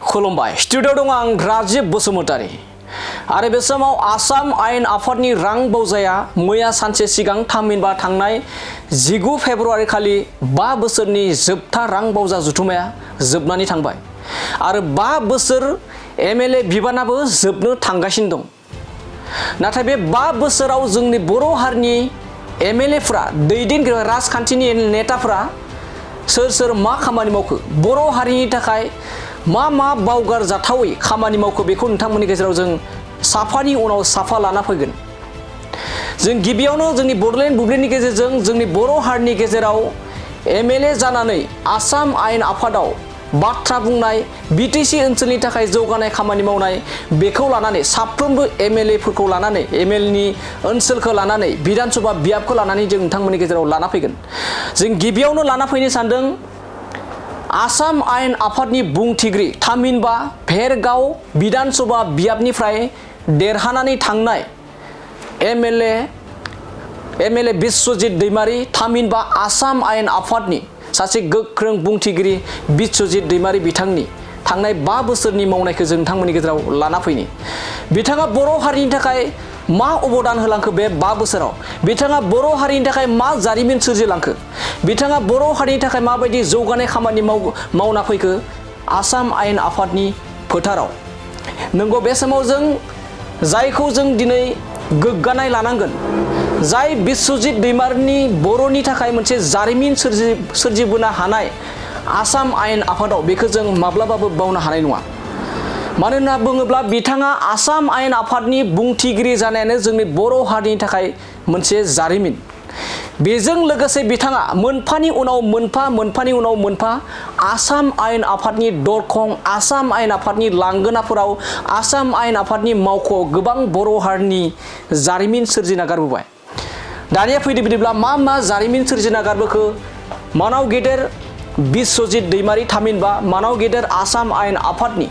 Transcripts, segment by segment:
खुलुमबाय स्टुडिअ दं आं राजिब बसुमतारी आरो बे समाव आसाम आयेन आफादनि रां बावजाया मैया सानसे सिगां थामहिनबा थांनाय 19 फेब्रुवारि खालि 5 बोसोरनि जोबथा रां बावजा जुथुमाया जोबनानै थांबाय आरो 5 बोसोर एमएलए बिबानाबो जोबनो थांगासिनो दं। नाथाय बे 5 बोसोराव जोंनि बर' हारिनि एमएलएफ्रा दैदेनगिरि राजखान्थिनि नेताफ्रा सोर मा खामानि मावखो बर' हारिनि थाखाय मा बावगार जाथावै खामानि मावखो बेखौ नोंथांमोननि गेजेराव जों साफानि उनाव साफा लाना फैगोन। जों गिबियावनो जोंनि बड'लेण्ड बुब्लिनि गेजेरजों जोंनि बर' हारिनि गेजेराव एमएलए जानानै आसाम आयेन आफादाव बाथ्रा बुंनाय बिटिसि ओनसोलनि थाखाय जौगानाय खामानि मावनाय बेखौ लानानै साफ्रोमबो एमएलएफोरखौ लानानै एमएलएनि ओनसोलखौ लानानै बिधान सभा बियाबखौ लानानै जों नोंथांमोननि गेजेराव लाना फैगोन। जों गिबियावनो लाना फैनो सानदों आसाम आयेन आफादनि बुंथिगिरि थामहिनबा भेरगाव बिधान सभा बियाबनिफ्राय देरहानानै थांनाय एमएलए बिश्वजित दैमारी थामहिनबा आसाम आयेन आफादनि सासे गोख्रों बुंथिगिरि बिश्वजित दैमारी बिथांनि थांनाय 5 बोसोरनि मावनायखौ जों नोंथांमोननि गेजेराव लाना फैनि। बिथाङा बर' हारिनि थाखाय मा अबदान होलांखो बे 5 बोसोराव बिथाङा बर' हारिनि थाखाय मा जारिमिन सोरजिलांखो बिथाङा बर' हारिनि थाखाय माबायदि जौगानाय खामानि मावना फैखो आसाम आयेन आफादनि फोथाराव। नंगौ बे समाव जों जायखौ जों दिनै गोग्गानाय लानांगोन जाय बिश्वजित दैमारीनि बर'नि थाखाय मोनसे जारिमिन सोरजिबोनो हानाय आसाम आयेन आफादाव बेखौ जों माब्लाबाबो बावनो हानाय नङा। मानो होनना बुङोब्ला बिथाङा आसाम आयेन आफादनि बुंथिगिरि जानायानो जोंनि बर' हारिनि थाखाय मोनसे जारिमिन। बेजों लोगोसे बिथाङा मोनफानि उनाव मोनफा आसाम आयेन आफादनि दरखं आसाम आयेन आफादनि लांगोनाफोराव आसाम आयेन आफादनि मावख'आव गोबां बर' हारिनि जारिमिन सोरजिना गारबोबाय। दानिया फैदो बिदिब्ला मा जारिमिन सोरजिना गारबोखो मानाव गेदेर बिश्वजित दैमारी थामहिनबा मानाव गेदेर आसाम आयेन आफादनि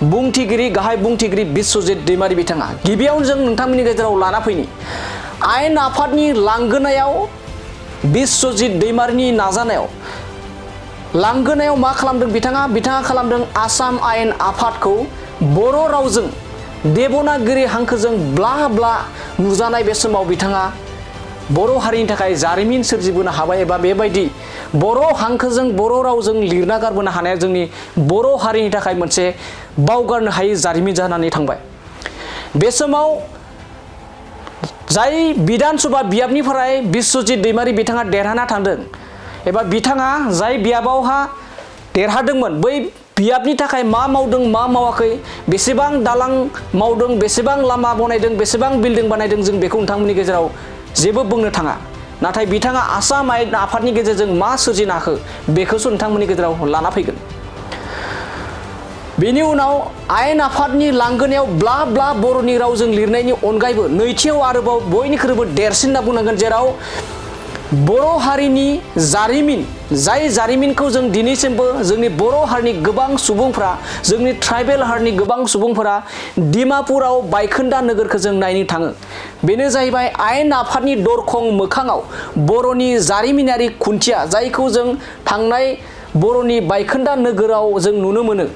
बुंथिगिरि गाहाय बुंथिगिरि बिश्वजित दैमारी बिथाङा। गिबियावनो जों नोंथांमोननि गेजेराव लाना फैनि आयेन आफादनि लांगोनायाव बिश्वजित दैमारीनि नाजानायाव लांगोनायाव मा खालामदों बिथाङा खालामदों आसाम आयेन आफादखौ बर' रावजों देबनागिरि हांखोजों ब्ला नुजानाय बे समाव बिथाङा बर' हारिनि थाखाय जारिमिन सोरजिबोनो हाबाय एबा बेबायदि बर' हांखोजों बर' रावजों लिरना गारबोनो हानाया जोंनि बर' हारिनि थाखाय मोनसे बावगारनो हायै जारिमिन जानानै थांबाय। बे समाव जाय बिधान सभा बियाबनिफ्राय बिश्वजित दैमारी बिथाङा देरहाना थांदों एबा बिथाङा जाय बियाबावहा देरहादोंमोन बै बियाबनि थाखाय मा मावदों मा मावाखै बेसेबां दालां मावदों बेसेबां लामा बनायदों बेसेबां बिल्डिं बानायदों जों बेखौ नोंथांमोननि गेजेराव जेबो बुंनो थाङा। नाथाय बिथाङा आसाम आयेन आफादनि गेजेरजों मा सोरजिनो हाखो बेखौसो नोंथांमोननि गेजेराव लाना फैगोन। बेनि उनाव आयेन आफादनि लांगोनायाव ब्ला बर'नि रावजों लिरनायनि अनगायैबो नैथियाव आरोबाव बयनिख्रुइबो देरसिन होनना बुंनांगोन जेराव बर' हारिनि जारिमिन जाय जारिमिनखौ जों दिनैसिमबो जोंनि बर' हारिनि गोबां सुबुंफ्रा जोंनि ट्राइबेल हारिनि गोबां सुबुंफोरा डिमापुराव बायखोन्दा नोगोरखौ जों नायनो थाङो। बेनो जाहैबाय आयेन आफादनि दरखं मोखाङाव बर'नि जारिमिनारि खुन्थिया जायखौ जों थांनाय बर'नि बायखोन्दा नोगोराव जों नुनो मोनो।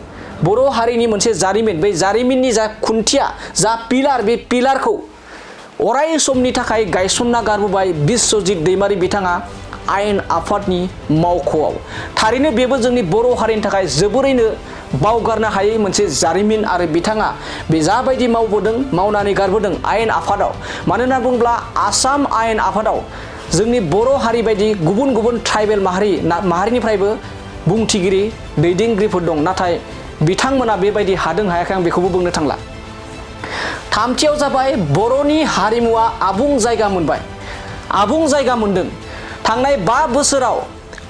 बर' हारिनि मोनसे जारिमिन बै जारिमिननि जा खुन्थिया जा पिलार बे पिलारखौ अराय समनि थाखाय गायसनना गारबोबाय बिश्वजित दैमारी बिथाङा आयेन आफादनि मावख'आव। थारैनो बेबो जोंनि बर' हारिनि थाखाय जोबोरैनो बावगारनो हायै मोनसे जारिमिन आरो बिथाङा बे जाबायदि मावनानै गारबोदों आयेन आफादाव। मानो होनना बुङोब्ला आसाम आयेन आफादाव जोंनि बर' हारि बायदि गुबुन ट्राइबेल माहारिनिफ्रायबो बुंथिगिरि दैदेनगिरिफोर दं। नाथाय बिथांमोना बेबायदि हादों हायाखै आं बेखौबो बुंनो थांला। थामथियाव जाबाय बर'नि हारिमुवा आबुं जायगा मोनबाय आबुं जायगा मोनदों। थांनाय 5 बोसोराव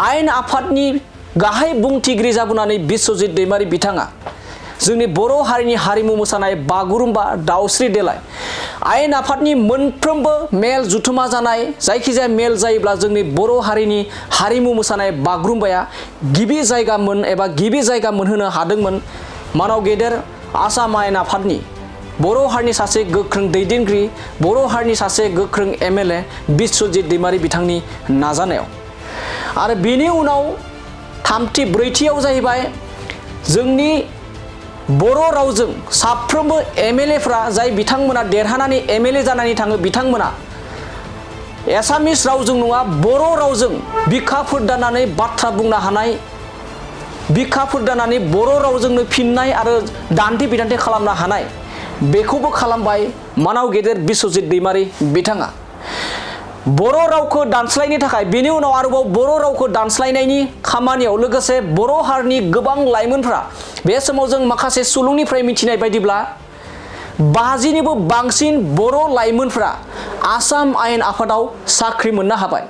आयेन आफादनि गाहाय बुंथिगिरि जाबोनानै बिश्वजित दैमारी बिथाङा जोंनि बर' हारिनि हारिमु मोसानाय बागुरुम्बा दावस्रि देलाय आयेन आफादनि मोनफ्रोमबो मेल जुथुमा जानाय जायखिजाया मेल जायोब्ला जोंनि बर' हारिनि हारिमु मोसानाय बागुरुम्बाया गिबि जायगा मोनहोनो हादोंमोन मानाव गेदेर आसाम आयेन आफादनि बर' हारिनि सासे गोख्रों दैदेनगिरि बर' हारिनि सासे गोख्रों एमएलए बिश्वजित दैमारी बिथांनि नाजानायाव। आरो बेनि उनाव ब्रैथियाव जाहैबाय जोंनि बर' रावजों साफ्रोमबो एमएलएफ्रा जाय बिथांमोना देरहानानै एमएलए जानानै थाङो बिथांमोना एसामिस रावजों नङा बर' रावजों बिखाफोर दानानै बाथ्रा बुंनो हानाय बिखाफोर दानानै बर' रावजोंनो फिननाय आरो दान्थे बिदान्थे खालामनो हानाय बेखौबो खालामबाय मानाव गेदेर बिस्वजित दैमारि बिथाङा बर' रावखौ दानस्लायनो थाखाय बेनि उनाव आरोबाव बर' रावखौ दानस्लायनायनि खामानियाव लोगोसे बर' हारिनि गोबां लाइमोनफ्रा बे समाव जों माखासे सुलुंनिफ्राय मिथिनाय बायदिब्ला 50निबो बांसिन बर' लाइमोनफ्रा आसाम आयेन आफादाव साख्रि मोननो हाबाय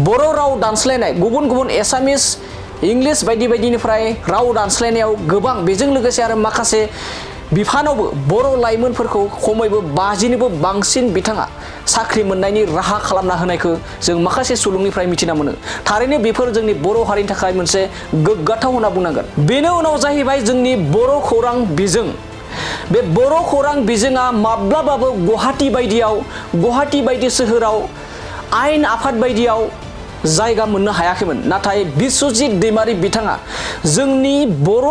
बर' राव दानस्लायनाय गुबुन गुबुन एसामिस इंलिश बायदि बायदिनिफ्राय राव दानस्लायनायाव गोबां बेजों लोगोसे आरो माखासे बिफानावबो बर' लाइमोनफोरखौ खमैबो 50निबो बांसिन बिथाङा साख्रि मोननायनि राहा खालामना होनायखौ जों माखासे सुलुंनिफ्राय मिथिना मोनो थारैनो बेफोर जोंनि बर' हारिनि थाखाय मोनसे गोग्गाथाव होनना बुंनांगोन बेनि उनाव जाहैबाय जोंनि बर' खौरां बिजों बे बर' खौरां बिजोङा माब्लाबाबो गुवाहाटी बायदि सोहोराव आयेन आफाद बायदियाव जायगा मोननो हायाखैमोन नाथाय बिस्वजित दैमारि बिथाङा जोंनि बर'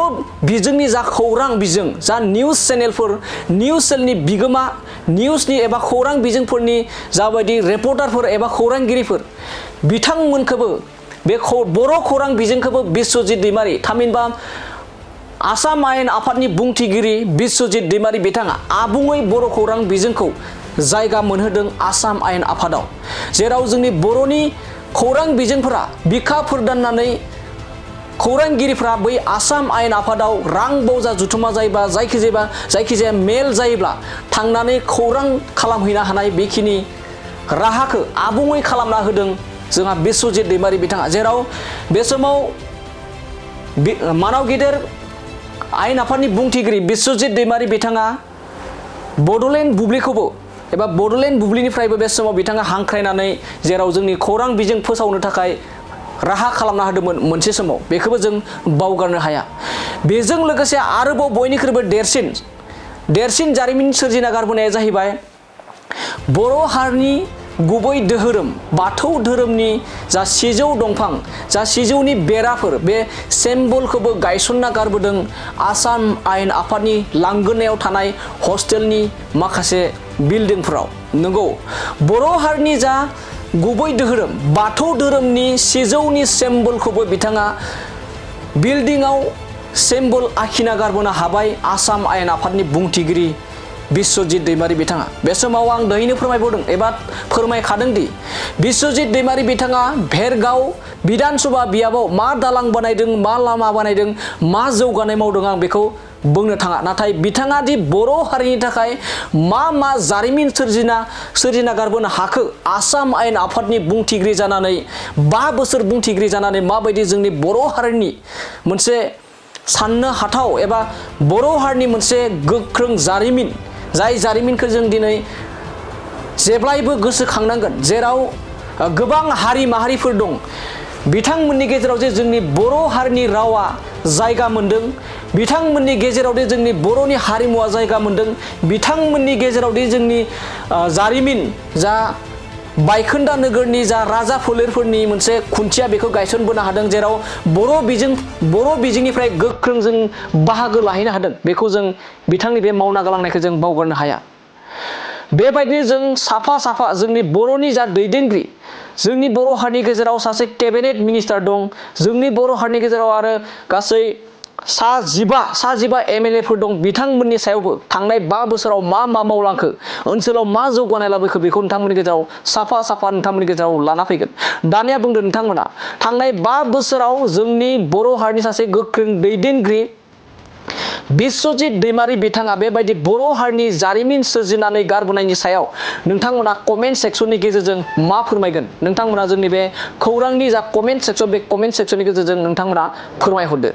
बिजोंनि जा खौरां बिजों जा निउस चेनेलफोर निउस चेनेलनि बिगोमा निउसनि एबा खौरां बिजोंफोरनि जाबायदि रिपर्टारफोर एबा खौरांगिरिफोर बिथांमोनखौबो बे बर' खौरां बिजोंखौबो बिस्वजित दैमारि थामहिनबा आसाम आयेन आफादनि बुंथिगिरि बिस्वजित दैमारि बिथाङा आबुङै बर' खौरां बिजोंखौ जायगा मोनहोदों आसाम आयेन आफादाव जेराव जोंनि बर'नि खौरां बिजोंफोरा बिखाफोर दाननानै खौरांगिरिफ्रा बै आसाम आयेन आफादाव रां बावजा जुथुमा जायोबा जायखिजाया मेल जायोब्ला थांनानै खौरां खालामहैनो हानाय बेखिनि राहाखौ आबुङै खालामना होदों जोंहा बिस्वजित दैमारि बिथाङा जेराव बे समाव मानाव गेदेर आयेन आफादनि बुंथिगिरि बिस्वजित दैमारि बिथाङा बड'लेण्ड बुब्लिखौबो एबा बड'लेण्ड बुब्लिनिफ्रायबो बे समाव बिथाङा हांख्रायनानै जेराव जोंनि खौरां बिजों फोसावनो थाखाय राहा खालामना होदोंमोन मोनसे समाव बेखौबो जों बावगारनो हाया बेजों लोगोसे आरोबाव बयनिख्रुइबो देरसिन जारिमिन सोरजिना गारबोनाया जाहैबाय बर' हारिनि गुबै धोरोम बाथौ धोरोमनि जा सिजौ दंफां जा सिजौनि बेराफोर बे सिम्बलखौबो गायसनना गारबोदों आसाम आयेन आफादनि लांगोनायाव थानाय हस्टेलनि माखासे बिल्डिंफोराव नंगौ बर' हारिनि जा गुबै धोरोम बाथौ धोरोमनि सिजौनि सिम्बलखौबो बिथाङा बिल्डिंआव सिम्बल आखिना गारबोनो हाबाय आसाम आयेन आफादनि बुंथिगिरि बिस्वजित दैमारि बिथाङा बे समाव आं दहायनो फोरमायबावदों एबा फोरमायखादों दि बिस्वजित दैमारि बिथाङा भेरगाव बिधानसभा बियाबाव मा दालां बानायदों मा लामा बानायदों मा जौगानाय मावदों आं बेखौ बुंनो थाङा नाथाय बिथाङा दि बर' हारिनि थाखाय मा जारिमिन सोरजिना गारबोनो हाखो आसाम आयेन आफादनि बुंथिगिरि जानानै 5 बोसोर बुंथिगिरि जानानै माबायदि जोंनि बर' हारिनि मोनसे साननो हाथाव एबा बर' हारिनि मोनसे गोख्रों जारिमिन जाय जारिमिनखौ जों दिनै जेब्लायबो गोसोखांनांगोन जेराव गोबां हारि माहारिफोर दं बिथांमोननि गेजेराव जे जोंनि बर' हारिनि रावा जायगा मोनदों बिथांमोननि गेजेराव दि जोंनि बर'नि हारिमुवा जायगा मोनदों बिथांमोननि गेजेराव दि जोंनि जारिमिन जा बायखोन्दा नोगोरनि जा राजा फोलेरफोरनि मोनसे खुन्थिया बेखौ गायसनबोनो हादों जेराव बर' बिजोंनिफ्राय गोख्रों जों बाहागो लाहैनो हादों बेखौ जों बिथांनि बे मावना गालांनायखौ जों बावगारनो हाया बेबायदिनो जों साफा जोंनि बर'नि जा दैदेनगिरि जोंनि बर' हारिनि गेजेराव सासे केबिनेट मिनिस्टार दं जोंनि बर' हारिनि गेजेराव आरो गासै सा 15 एमएलएफोर दं बिथांमोननि सायावबो थांनाय 5 बोसोराव मा मावलांखो ओनसोलाव मा जौगानाय लाबोखो बेखौ नोंथांमोननि गेजेराव साफा नोंथांमोननि गेजेराव लाना फैगोन दानिया बुंदों नोंथांमोना थांनाय 5 बोसोराव जोंनि बर' हारिनि सासे गोख्रों दैदेनगिरि बिस्वजित दैमारि बिथाङा बेबायदि बर' हारिनि जारिमिन सोरजिनानै गारबोनायनि सायाव नोंथांमोना कमेन्ट सेक्सननि गेजेरजों मा फोरमायगोन नोंथांमोना जोंनि बे खौरांनि जा कमेन्ट सेक्सन बे कमेन्ट सेक्सननि गेजेरजों नोंथांमोना फोरमायहरदो